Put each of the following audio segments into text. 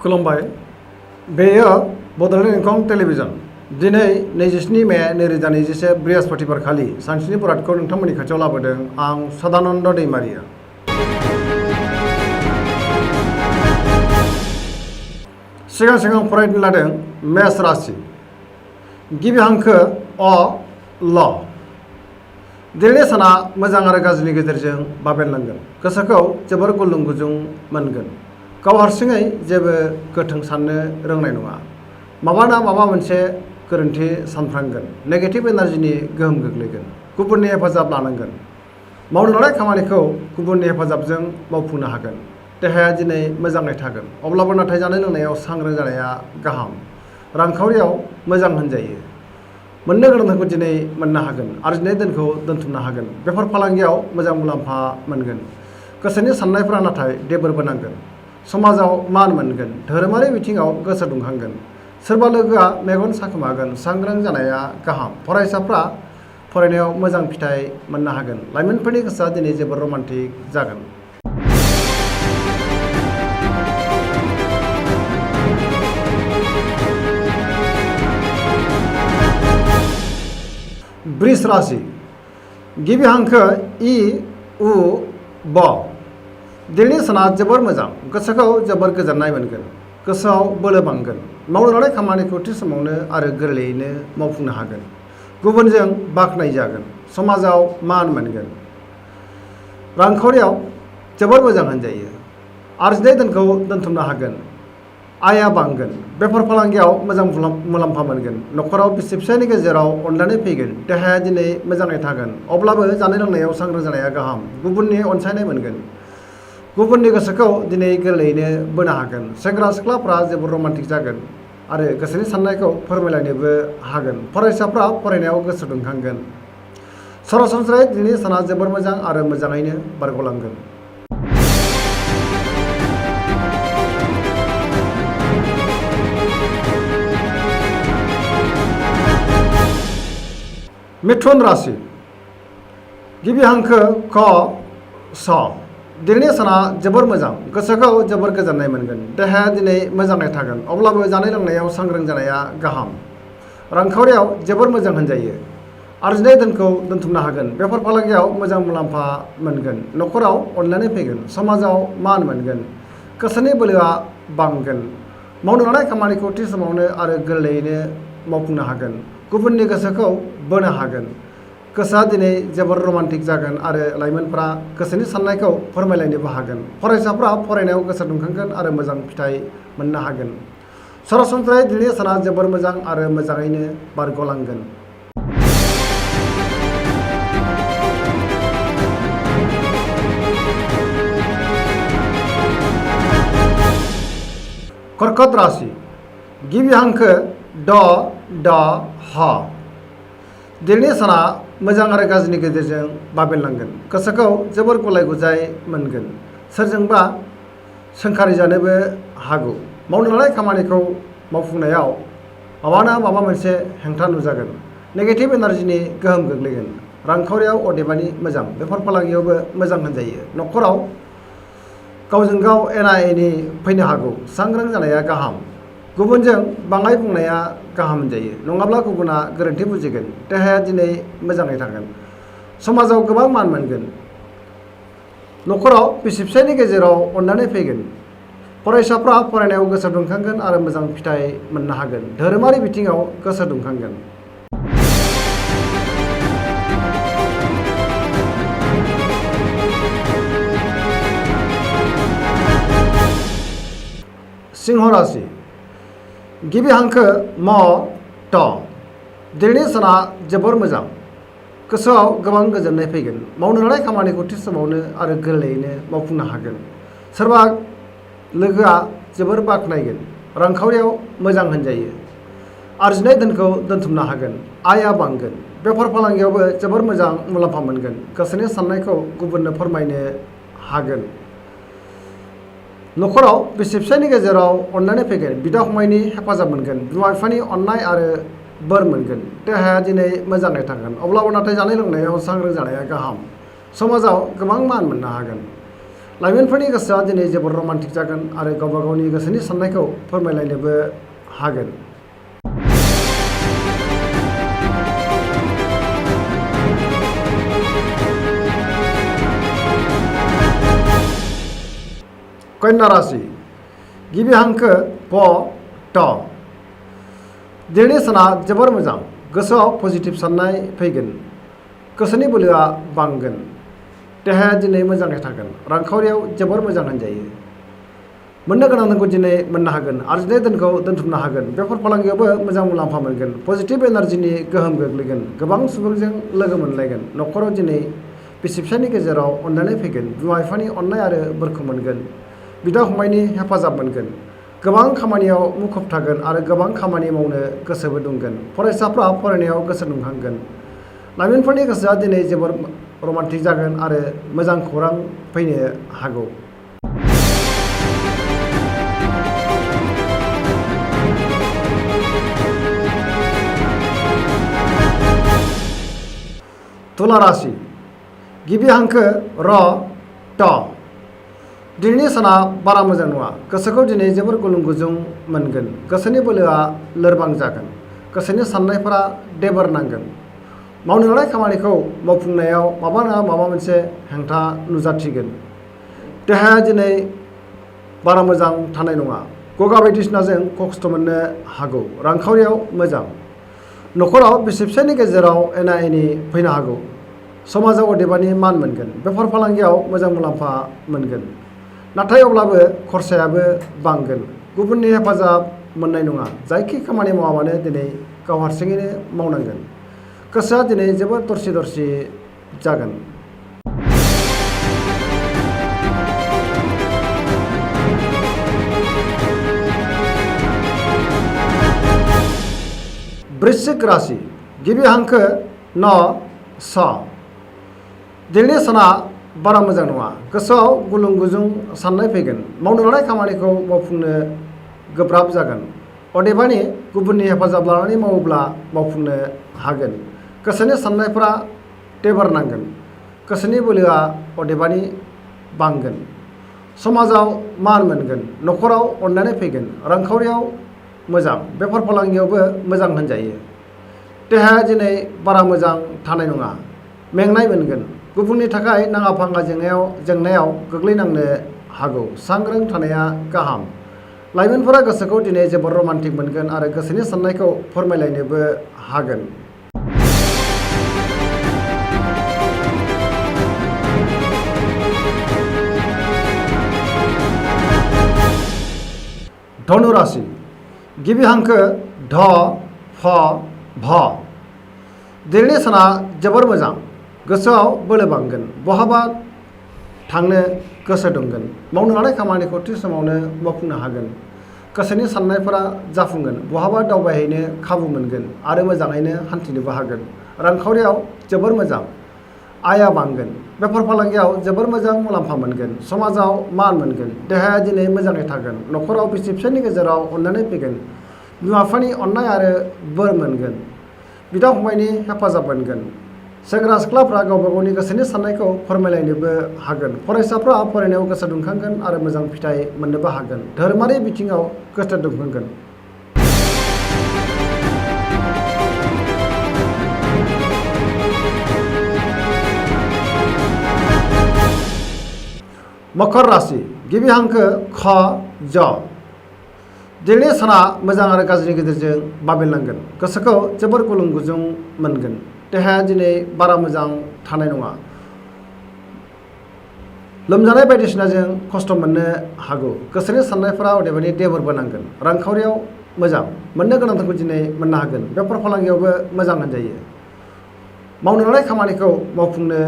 खुलुमबाय बेयो बड'लेण्ड इंखं टेलिभिजन दिनै 27 मे 2021 बृहस्पतिबार खालि सानसेनि बरादखौ नोंथांमोननि खाथियाव लाबोदों आं सदानन्द दैमारिया। सिगां फरायनो लादों मेष राशि गिबि हांखो अ ल दिनैनि साना मोजां आरो गाज्रिनि गेजेरजों बाबेनलांगोन गोसोखौ जोबोर गुलुं गुजुं मोनगोन गाव हारसिङै जेबो गोथों साननो रोंनाय नङा माबा मोनसे गोरोन्थि सानफ्रांगोन नेगेटिभ एनार्जिनि गोहोम गोग्लैगोन गुबुननि हेफाजाब लानांगोन मावनो लानाय खामानिखौ गुबुननि हेफाजाबजों मावफुंनो हागोन देहाया दिनै मोजाङै थागोन अब्लाबो नाथाय जानाय लोंनायाव सांग्रां जानाया गाहाम रांखावरियाव मोजां होनजायो मोननो गोनांखौ दिनै मोननो हागोन आरजिनाय धोनखौ दोनथुमनो हागोन बेफार फालांगियाव मोजां मुलाम्फा मोनगोन गोसोनि साननायफोरा नाथाय देबोरबो नांगोन समाजाव मान मोनगोन धोरोमारि बिथिङाव गोसो दुंखांगोन सोरबा लोगोआ मेगन साखोमागोन सांग्रां जानाया गाहाम फरायसाफ्रा फरायनायाव मोजां फिथाइ मोननो हागोन लाइमोनफोरनि गोसोआ दिनै जोबोर रमान्टिक जागोन। वृष राशि गिबि हांखो इ उ ब दिनैनि साना जोबोर मोजां गोसोखौ जोबोर गोजोननाय मोनगोन गोसोआव बोलो बांगोन मावनो लानाय खामानिखौ थि समावनो आरो गोरलैयैनो मावफुंनो हागोन गुबुनजों बाख्नाय जागोन समाजाव मान मोनगोन रांखावरियाव जोबोर मोजां होनजायो आरजिनाय धोनखौ दोनथुमनो हागोन आयआ बांगोन बेफार फालांगियाव मोजां मुलाम्फा मोनगोन न'खराव बिसि फिसायनि गेजेराव अनलायनाय फैगोन देहाया दिनै मोजाङै थागोन अब्लाबो जानाय लोंनायाव सांग्रां जानाया गाहाम गुबुननि अनसायनाय मोनगोन गुबुननि गोसोखौ दिनै गोरलैयैनो बोनो हागोन सेंग्रा सिख्लाफ्रा जोबोर रमान्टिक जागोन आरो गोसोनि साननायखौ फोरमायलायनोबो हागोन फरायसाफ्रा फरायनायाव गोसो दुंखांगोन सरासनस्रायै दिनैनि साना जोबोर मोजां आरो मोजाङैनो बारग'लांगोन। मिथुन राशि गिबि हांखो क स दिनैनि साना जोबोर मोजां गोसोखौ जोबोर गोजोननाय मोनगोन देहाया दिनै मोजाङै थागोन अब्लाबो जानाय लोंनायाव सांग्रां जानाया गाहाम रांखावरियाव जोबोर मोजां होनजायो आरजिनाय धोनखौ दोनथुमनो हागोन बेफार फालांगियाव मोजां मुलाम्फा मोनगोन न'खराव अनलायनाय फैगोन समाजाव मान मोनगोन गोसोनि बोलोआ बांगोन मावनो लानाय खामानिखौ थि समावनो आरो गोरलैयैनो मावफुंनो हागोन गुबुननि गोसोखौ बोनो हागोन गोसोआ दिनै जोबोर रमान्टिक जागोन आरो लाइमोनफ्रा गोसोनि साननायखौ फोरमायलायनोबो हागोन फरायसाफ्रा फरायनायाव गोसो दुंखांगोन आरो मोजां फिथाइ मोननो हागोन सरासनस्रायै दिनैनि साना जोबोर मोजां आरो मोजाङैनो बारग'लांगोन। कर्कट राशि गिबि हांखो ड ड ह दिनैनि साना मोजां आरो गाज्रिनि गेजेरजों बाबेनलांगोन गोसोखौ जोबोर गुलाय गुजाय मोनगोन सोरजोंबा सोंखारि जानोबो हागौ मावनो लानाय खामानिखौ मावफुंनायाव माबा मोनसे हेंथा नुजागोन नेगेटिभ एनार्जिनि गोहोम गोग्लैगोन रांखावरियाव अदेबानि मोजां बेफार फालांगियावबो मोजां होनजायो न'खराव गावजों गाव एना एनि फैनो हागौ सांग्रां जानाया गाहाम गुबुनजों बाङाय बुंनाया गाहाम होनजायो नङाब्ला गुबुना गोरोन्थि बुजिगोन देहाया दिनै मोजाङै थागोन समाजाव गोबां मान मोनगोन न'खराव बिसि फिसायनि गेजेराव अननानै फैगोन फरायसाफ्रा फरायनायाव गोसो दुंखांगोन आरो मोजां फिथाइ मोननो हागोन धोरोमारि बिथिङाव गोसो दुंखांगोन। सिंह राशि गिबि हांखो म ट दिनैनि साना जोबोर मोजां गोसोआव गोबां गोजोननाय फैगोन मावनो लानाय खामानिखौ थि समावनो आरो गोरलैयैनो मावफुंनो हागोन सोरबा लोगोआ जोबोर बाख्नायगोन रांखावरियाव मोजां होनजायो आरजिनाय धोनखौ दोनथुमनो हागोन आयआ बांगोन बेफार फालांगियावबो जोबोर मोजां मुलाम्फा मोनगोन गोसोनि साननायखौ गुबुननो फोरमायनो हागोन न'खराव बिसि फिसायनि गेजेराव अननानै फैगोन बिदा फंबायनि हेफाजाब मोनगोन बिमा बिफानि अननाय आरो बोर मोनगोन देहाया दिनै मोजाङै थागोन अब्लाबो नाथाय जानाय लोंनायाव सांग्रां जानाया गाहाम समाजाव गोबां मान मोननो हागोन लाइमोनफोरनि गोसोआ दिनै जोबोर रमान्टिक जागोन आरो गावबा गावनि गोसोनि साननायखौ फोरमायलायनोबो हागोन। कन्या राशि गिबि हांखो प ट दिनैनि साना जोबोर मोजां गोसोआव पजिटिभ साननाय फैगोन गोसोनि बोलोआ बांगोन देहाया दिनै मोजाङै थागोन रांखावरियाव जोबोर मोजां होनजायो मोननो गोनांखौ दिनै मोननो हागोन आरजिनाय धोनखौ दोनथुमनो हागोन बेफार फालांगियावबो मोजां मुलाम्फा मोनगोन पजिटिभ एनार्जिनि गोहोम गोग्लैगोन गोबां सुबुंजों लोगो मोनलायगोन न'खराव दिनै बिसि फिसायनि गेजेराव अनलायनाय फैगोन बिमा बिफानि अननाय आरो बोरखौ मोनगोन बिदा फंबायनि हेफाजाब मोनगोन गोबां खामानियाव मुखुब थागोन आरो गोबां खामानि मावनो गोसोबो दुंगोन फरायसाफ्रा फरायनायाव गोसो दुंखांगोन लाइमोनफोरनि गोसोआ दिनै जोबोर रमान्टिक जागोन आरो मोजां खौरां फैनो हागौ। तुला राशि गिबि हांखो र ट दिनैनि साना बारा मोजां नङा गोसोखौ दिनै जोबोर गुलुं गुजुं मोनगोन गोसोनि बोलोआ लोरबां जागोन गोसोनि साननायफोरा देबोर नांगोन मावनो लानाय खामानिखौ मावफुंनायाव माबा नङा माबा मोनसे हेंथा नुजाथिगोन देहाया दिनै बारा मोजां थानाय नङा गगा बायदिसिनाजों खस्थ' मोननो हागौ रांखावरियाव मोजां न'खराव बिसि फिसायनि गेजेराव एना एनि फैनो हागौ समाजाव अदेबानि मान मोनगोन बेफार फालांगियाव मोजां मुलाम्फा मोनगोन नाथाय अब्लाबो खरसायाबो बांगोन गुबुननि हेफाजाब मोननाय नङा जायखि खामानि मावा मानो दिनै गाव हारसिङैनो मावनांगोन गोसोआ दिनै जोबोद दरसि दरसि जागोन। वृश्चिक राशि गिबि हांखो न स दिनैनि साना बारा मोजां नङा गोसोआव गुलुं गुजुं साननाय फैगोन मावनो लानाय खामानिखौ मावफुंनो गोब्राब जागोन अदेबानि गुबुननि हेफाजाब लानानै मावोब्ला मावफुंनो हागोन गोसोनि साननायफोरा देबोर नांगोन गोसोनि बोलोआ अदेबानि बांगोन समाजाव मान मोनगोन न'खराव अननानै फैगोन रांखावरियाव मोजां बेफार फालांगियावबो मोजां होनजायो देहाया दिनै बारा मोजां थानाय नङा मेंनाय मोनगोन गुबुननि थाखाय नाङा फाङा जेंनायाव गोग्लैनांनो हागौ सांग्रां थानाया गाहाम लाइमोनफोरा गोसोखौ दिनै जोबोर रमान्टिक मोनगोन आरो गोसोनि साननायखौ फोरमायलायनोबो हागोन। धनु राशि गिबि हांखो ध फ भ दिनैनि साना जोबोर मोजां गोसोआव बोलो बांगोन बहाबा थांनो गोसो दुंगोन मावनो लानाय खामानिखौ थि समावनो मावफुंनो हागोन गोसोनि साननायफोरा जाफुंगोन बहाबा दावबायहैनो खाबु मोनगोन आरो मोजाङैनो हान्थिनोबो हागोन रांखावरियाव जोबोर मोजां आया बांगोन बेफार फालांगियाव जोबोर मोजां मुलाम्फा मोनगोन समाजाव मान मोनगोन देहाया दिनै मोजाङै थागोन न'खराव बिसि फिसायनि गेजेराव अननानै फैगोन बिमा बिफानि अननाय आरो बोर मोनगोन बिदा फंबायनि हेफाजाब मोनगोन सेंग्रा सिख्लाफ्रा गावबा गावनि गोसोनि साननायखौ फोरमायलायनोबो हागोन फरायसाफ्रा फरायनायाव गोसो दुंखांगोन आरो मोजां फिथाइ मोननोबो हागोन धोरोमारि बिथिङाव गोसो दुंखांगोन। मकर राशि गिबि हांखो ख ज दिनैनि साना मोजां आरो गाज्रिनि गेजेरजों बाबेनलांगोन गोसोखौ जोबोर गुलुं गुजुं मोनगोन देहाया दिनै बारा मोजां थानाय नङा लोमजानाय बायदिसिनाजों खस्थ' मोननो हागौ गोसोनि साननायफोरा अदेबानि देबोरबो नांगोन रांखावरियाव मोजां मोननो गोनांखौ दिनै मोननो हागोन बेफार फालांगियावबो मोजां होनजायो मावनो लानाय खामानिखौ मावफुंनो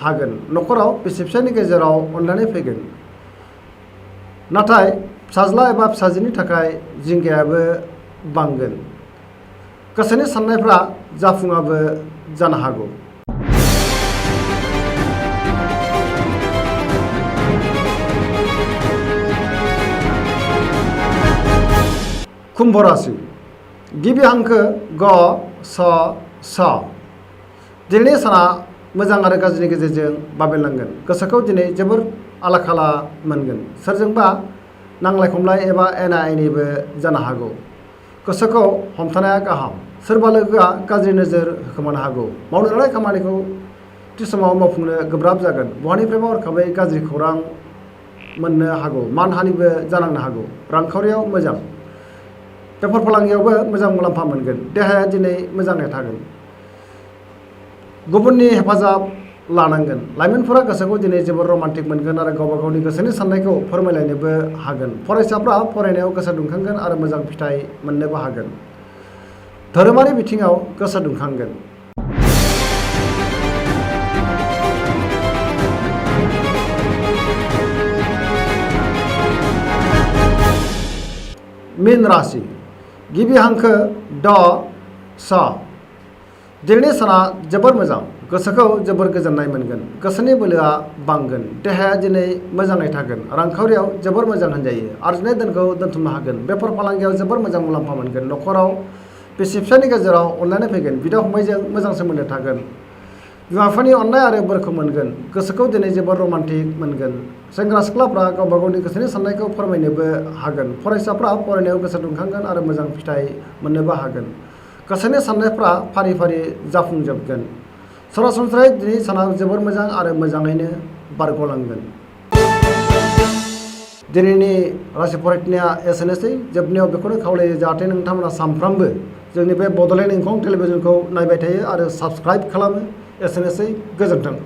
हागोन न'खराव बिसि फिसायनि गेजेराव अननानै फैगोन नाथाय फिसाज्ला एबा फिसाजोनि थाखाय जिंगायाबो बांगोन गोसोनि साननायफ्रा जाफुङाबो जानो हागौ। कुम्भ राशि गिबि हांखो ग स स दिनैनि साना मोजां आरो गाज्रिनि गेजेरजों बाबेनलांगोन गोसोखौ दिनै जोबोर आला खाला मोनगोन। सोरजोंबा नांलाय खमलाय एबा एना एनिबो जानो हागौ। गोसोखौ हमथानाया गाहाम। सोरबा लोगोआ गाज्रि नोजोर होखोमानो हागौ। मावनो लानाय खामानिखौ थि समाव मावफुंनो गोब्राब जागोन। बहानिफ्रायबा हरखाबै गाज्रि खौरां मोननो हागौ। मानहानिबो जानांनो हागौ। रांखावरियाव मोजां। बेफार फालांगियावबो मोजां मुलाम्फा मोनगोन। देहाया दिनै मोजाङै थागोन। गुबुननि हेफाजाब लानांगोन। लाइमोनफोरा गोसोखौ दिनै जोबोर रमान्टिक मोनगोन आरो गावबा गावनि गोसोनि साननायखौ फोरमायलायनोबो हागोन। फरायसाफ्रा फरायनायाव गोसो दुंखांगोन आरो मोजां फिथाइ मोननोबो हागोन। धोरोमारि बिथिङाव गोसो दुंखांगोन। मीन राशि गिबि हांखो ड स। दिनैनि साना जोबोर मोजां। गोसोखौ जोबोर गोजोननाय मोनगोन। गोसोनि बोलोआ बांगोन। देहाया दिनै मोजाङै थागोन। रांखावरियाव जोबोर मोजां होनजायो। आरजिनाय धोनखौ दोनथुमनो हागोन। बेफार फालांगियाव जोबोर मोजां मुलाम्फा मोनगोन। न'खराव बिसि फिसायनि गेजेराव अनलायनाय फैगोन। बिदा फंबायजों मोजां सोमोन्दो थागोन। बिमा बिफानि अननाय आरो बोरखौ मोनगोन। गोसोखौ दिनै जोबोर रमान्टिक मोनगोन। सेंग्रा सिख्लाफ्रा गावबा गावनि गोसोनि साननायखौ फोरमायनोबो हागोन। फरायसाफ्रा फरायनायाव गोसो दुंखांगोन आरो मोजां फिथाइ मोननोबो हागोन। गोसोनि साननायफ्रा फारि फारि जाफुंजोबगोन। सरासनस्रायै दिनै साना जोबोर मोजां आरो मोजाङैनो बारग'लांगोन। दिनैनि राशि फरायनाया एसेनोसै। जोबनायाव बेखौनो खावलायो जाहाथे नोंथांमोना सानफ्रामबो जोंनि बे बड'लेण्ड इंखं टेलिभिजनखौ नायबाय थायो आरो साबस्क्राइब खालामो। एसेनोसै। गोजोन्थों।